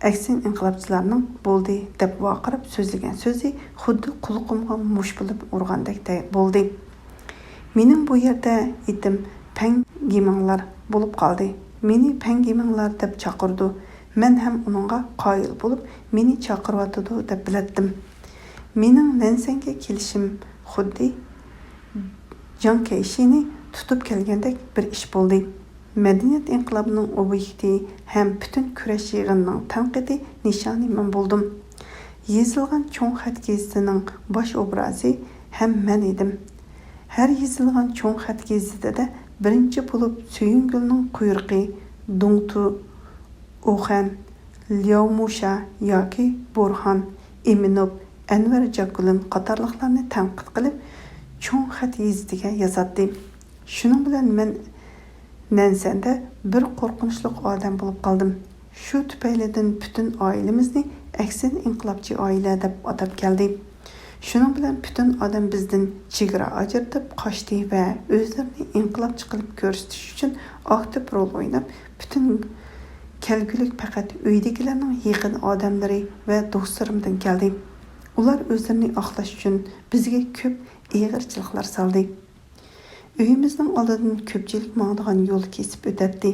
ئەكسىن ئىنقىلابچىلارنىڭ بولدى دەپ ۋارقىراپ سۆزلىگەن سۆزى خۇددى قۇلىقىمغا مۇش بولۇپ ئۇرغاندەك دە-، بولدى. مېنىڭ بۇ يەردە ئېتىم پەڭ گىمىڭلار بولۇپ قالدى. مېنى پەڭ گىمىڭلار دەپ چاقىرىدۇ. مەن ھەم ئۇنىڭغا قايىل بولۇپ، مېنى چاقىرىۋاتىدۇ دەپ بىلەتتىم. مېنىڭ نەنسەنگە كېلىشىم خۇددى جاڭ كەيشىنى تۇتۇپ كەلگەندەك بىر ئىش بولدى. مەدەنىيەت ئىنقىلابىنىڭ ئوبيېكتى ھەم پۈتۈن كۈرەش يىغىنىنىڭ تەنقىدىي نىشانى مەن بولدۇم. يېزىلغان چوڭ خەت گېزىتىنىڭ باش ئوبرازى ھەم مەن ئىدىم. ھەر يېزىلغان چوڭ خەت گېزىتىدە بىرىنچى بولۇپ سۆيۈنگۈلنىڭ قۇيرۇقى، دۇڭتۇ، ئوخەن، لياۋمۇشا ياكى بورھان، ئىمىنوف، ئەنۋەر جاكۇلىن قاتارلىقلارنى تەنقىد قىلىپ، چوڭ خەت گېزىتىگە يازاتتى. شۇنىڭ بىلەن مەن نەنسەندە بىر قورقۇنچلۇق ئادەم بولۇپ قالدىم. شۇ تۈپەيلىدىن پۈتۈن ئائىلىمىزنى ئەكسىن ئىنقىلابچى ئائىلە دەپ ئاتاپ كەلدى. شۇنىڭ بىلەن پۈتۈن ئادەم بىزدىن چېگرا ئاجرىتىپ قاچتى ۋە ئۆزلىرىنى ئىنقىلابچى قىلىپ كۆرسىتىش ئۈچۈن ئاكتىپ رول ئويناپ، پۈتۈن كەلگۈلۈك پەقەت ئۆيدىكىلەرنىڭ يېقىن ئادەملىرى ۋە دوستلىرىمدىن كەلدى. ئۇلار ئۆزلىرىنى ئاقلاش ئۈچۈن بىزگە كۆپ ئېغىرچىلىقلار سالدى. ئۆيىمىزنىڭ ئالدىدىن كۆپچىلىك ماڭىدىغان يول كېسىپ ئۆتەتتى.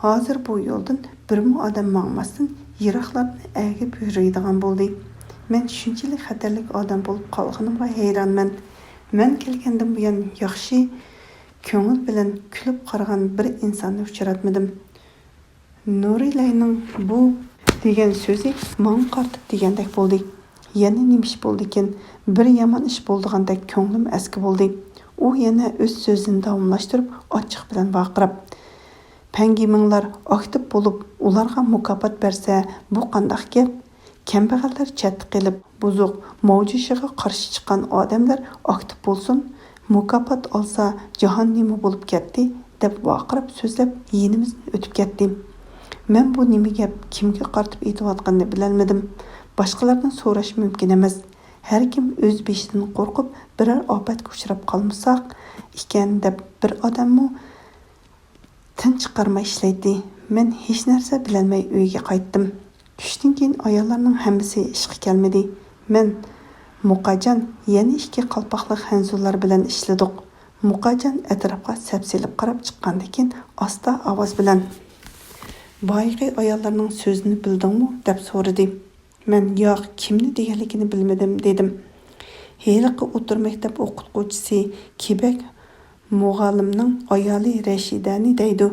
ھازىر بۇ يولدىن بىرمۇ ئادەم ماڭماستىن، يىراقلاردىن ئەگىپ يۈرىدىغان بولدى. مەن شۇنچىلىك خەتەرلىك ئادەم بولۇپ قالغىنىمغا ھەيرانمەن. مەن كەلگەندىن بۇيان ياخشى كۆڭۈل بىلەن كۈلۈپ قارىغان بىر ئىنساننى ئۇچراتمىدىم. نۇرىلەينىڭ بۇ دېگەن سۆزى ماڭا قارىتىپ دېگەندەك بولدى. يەنە نېمە ئىش بولدىكىن؟ بىر يامان ئىش بولىدىغاندەك كۆڭلۈم ئەسكى بولدى. ئۇ يەنە ئۆز سۆزىنى داۋاملاشتۇرۇپ، ئاچچىق بىلەن ۋارقىراپ، پەڭگىمىڭلار ئاكتىپ بولۇپ، ئۇلارغا مۇكاپات بەرسە، بۇ قانداق گەپ؟ كەمبەغەللەر چەتتە قېلىپ، بۇزۇق، ماۋجۇشىغا قارشى چىققان ئادەملەر ئاكتىپ بولسۇن، مۇكاپات ئالسا، جاھان نېمە بولۇپ كەتتى؟ دەپ ۋارقىراپ سۆزلەپ، يېنىمىزدىن ئۆتۈپ كەتتى. مەن بۇ نېمە گەپ، كىمگە قارىتىپ ئېيتىۋاتقىنىنى بىلەلمىدىم. باشقىلاردىن سوراش مۇمكىن ئەمەس. ھەركىم ئۆز بېشىدىن قورقۇپ، بىرەر ئاپەتكە ئۇچراپ قالمىساق ئىكەن، دەپ بىر ئادەممۇ تىن چىقارماي ئىشلەيتتى. مەن ھېچ نەرسە بىلەلمەي ئۆيگە قايتتىم. چۈشتىن كېيىن ئاياللارنىڭ ھەممىسى ئىشقا كەلمىدى. مەن، مۇقاجان، يەنە ئىككى قالپاقلىق خەنزۇلار بىلەن ئىشلىدۇق. مۇقاجان ئەتراپقا سەپسېلىپ قاراپ چىققاندىن كېيىن ئاستا ئاۋاز بىلەن، بايىقى ئاياللارنىڭ سۆزىنى بىلدىڭمۇ؟ دەپ سورىدى. مەن، ياق، كىمنى دېگەنلىكىنى بىلمىدىم، دېدىم. ھېلىقى ئوتتۇرا مەكتەپ ئوقۇتقۇچىسى كېبەك مۇغالىمنىڭ ئايالى رەشىدەنى دەيدۇ.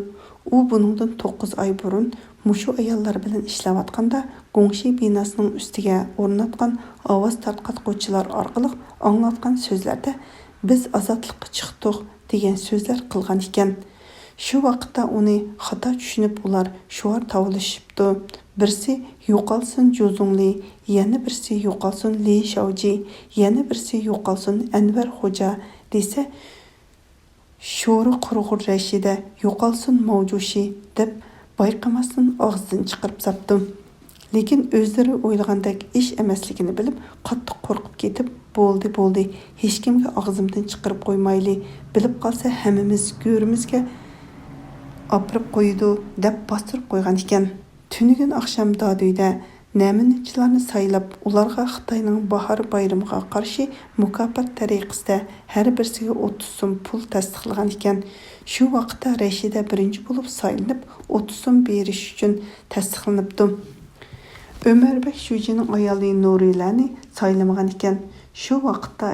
ئۇ بۇنىڭدىن توققۇز ئاي بۇرۇن مۇشۇ ئاياللار بىلەن ئىشلەۋاتقاندا، گۇڭشى بىناسىنىڭ ئۈستىگە ئورناتقان ئاۋاز تارقاتقۇچىلار ئارقىلىق ئاڭلاتقان سۆزلەردە، بىز ئازادلىققا چىقتۇق، دېگەن سۆزلەر قىلغان ئىكەن. شۇ ۋاقىتتا ئۇنى خاتا چۈشىنىپ، ئۇلار شوئار تاۋلىشىپتۇ. بىرسى يوقالسۇن جۇزۇڭلى، يەنە بىرسى يوقالسۇن لى شاۋجى، يەنە بىرسى يوقالسۇن ئەنۋەر خوجا دېسە، شورى قۇرغۇر رەشىدە يوقالسۇن ماۋجۇشى دەپ بايقىماستىن ئاغزىدىن چىقىرىپ ساپتۇ. لېكىن ئۆزلىرى ئويلىغاندەك ئىش ئەمەسلىكىنى بىلىپ، قاتتىق قورقۇپ كېتىپ، بولدى، بولدى، ھېچكىمگە ئاغزىمدىن چىقىرىپ قويمايلى، بىلىپ قالسا ھەممىمىز گۆرىمىزگە ئاپىرىپ قويىدۇ، دەپ باستۇرۇپ قويغان ئىكەن. تۈنۈگۈن ئاخشام دادۈيدە نەمۇنىچىلارنى سايلاپ، ئۇلارغا خىتاينىڭ باھار بايرىمىغا قارشى مۇكاپات تەرىقىسىدە ھەر بىرسىگە ئوتتۇز سوم پۇل تەستىقلىغان ئىكەن. شۇ ۋاقىتتا رەشىدە بىرىنچى بولۇپ سايلىنىپ، ئوتتۇز سوم بېرىش ئۈچۈن تەستىقلىنىپتۇ. ئۆمەربەگ شۇجىنىڭ ئايالى نۇرىلەنى سايلىمىغان ئىكەن. شۇ ۋاقىتتا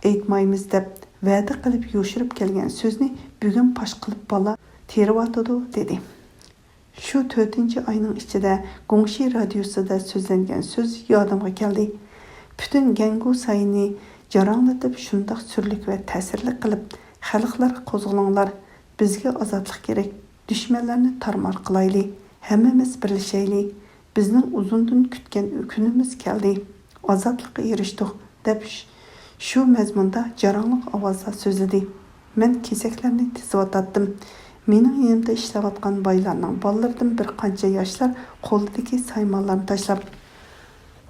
ئېيتمايمىز دەپ ۋەدە قىلىپ يوشۇرۇپ كەلگەن سۆزنى بۈگۈن پاش قىلىپ بالا تېرىۋاتىدۇ، دېدى. شۇ تۆتىنچى ئاينىڭ ئىچىدە گۇڭشى رادىيوسىدا سۆزلەنگەن سۆز يادىمغا كەلدى. پۈتۈن گەنگۇ سايىنى جاراڭلىتىپ، شۇنداق سۈرلۈك ۋە تەسىرلىك قىلىپ، خەلقلەر قوزغىلىڭلار، بىزگە ئازادلىق كېرەك، دۈشمەنلەرنى تارمار قىلايلى، ھەممىمىز بىرلىشەيلى، بىزنىڭ ئۇزۇندىن كۈتكەن كۈنىمىز كەلدى، ئازادلىققا ئېرىشتۇق، دەپ ش-، شۇ مەزمۇندا جاراڭلىق ئاۋازدا سۆزلىدى. مەن كېسەكلەرنى تىزىۋاتاتتىم. مېنىڭ يېنىمدا ئىشلەۋاتقان بايلارنىڭ بالىلىرىدىن بىر قانچە ياشلار قولىدىكى سايمانلارنى تاشلاپ،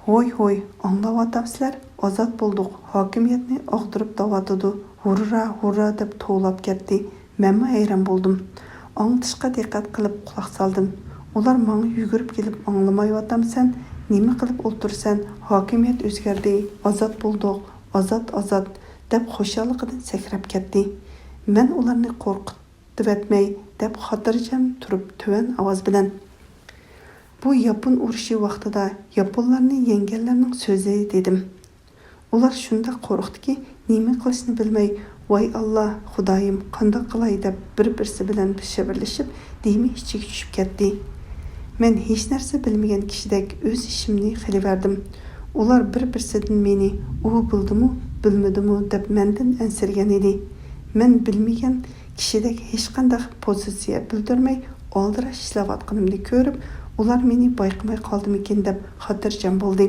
ھوي، ھوي، ئاڭلاۋاتامسىلەر؟ ئازاد بولدۇق، ھاكىمىيەتنى ئاغدۇرۇپ دەۋاتىدۇ، ھۇررا، ھۇررا دەپ توۋلاپ كەتتى. مەنمۇ ھەيران بولدۇم. ئاڭلىتىشقا دىققەت قىلىپ قۇلاق سالدىم. ئۇلار ماڭا يۈگۈرۈپ كېلىپ، «ئاڭلىمايۋاتامسەن؟ نېمە قىلىپ ئولتۇرىسەن؟ ھاكىمىيەت ئۆزگەردى، ئازاد بولدۇق، ئازاد، ئازاد!» دەپ خۇشاللىقىدىن سەكرەپ كەتتى. مەن ئۇلارنى قورقۇتۇۋەتمەي دەپ خاتىرجەم تۇرۇپ تۆۋەن ئاۋاز بىلەن، «بۇ ياپون ئۇرۇشى ۋاقتىدا ياپونلارنى يەڭگەنلەرنىڭ سۆزى» دېدىم. ئۇلار شۇنداق قورقتىكى، نېمە قىلىشنى بىلمەي، «ۋاي ئاللا، خۇدايىم، قانداق قىلاي؟» دەپ بىر-بىرسى بىلەن شىۋىرلىشىپ، دېمى ئىچىگە چۈشۈپ كەتتى. مەن ھېچنەرسە بىلمىگەن كىشىدەك ئۆز ئىشىمنى قىلىۋەردىم. ئۇلار بىر-بىرسىدىن مېنى «ئۇ بىلدىمۇ، بىلمىدىمۇ؟» دەپ مەندىن ئەنسىرىگەن ئىدى. مەن بىلمىگەن كىشىدەك ھېچقانداق پوزىتسىيە بىلدۈرمەي، ئالدىراش ئىشلەۋاتقىنىمنى كۆرۈپ، ئۇلار مېنى بايقىماي قالدىمىكىن دەپ خاتىرجەم بولدى.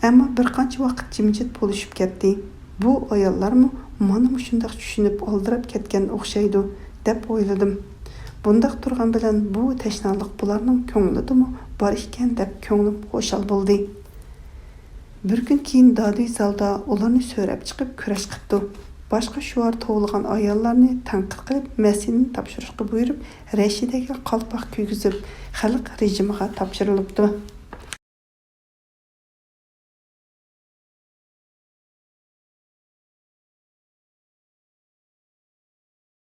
ئەمما بىر قانچە ۋاقىت جىمجىت بولۇشۇپ كەتتى. «بۇ ئاياللارمۇ مانا مۇشۇنداق چۈشىنىپ ئالدىراپ كەتكەن ئوخشايدۇ» دەپ ئويلىدىم. بۇنداق تۇرغان بىلەن بۇ تەشنالىق بۇلارنىڭ كۆڭلىدىمۇ بار ئىكەن دەپ كۆڭلۈم خۇشال بولدى. بىر كۈن كېيىن دادۈي زالدا ئۇلارنى سۆرەپ چىقىپ كۈرەش قىپتۇ. باشقا شوئار توۋلىغان ئاياللارنى تەنقىد قىلىپ، مەسىلىنى تاپشۇرۇشقا بۇيرۇپ، رەشىدەگە قالپاق كىيگۈزۈپ، خەلق رېجىمىغا تاپشۇرۇلۇپتۇ.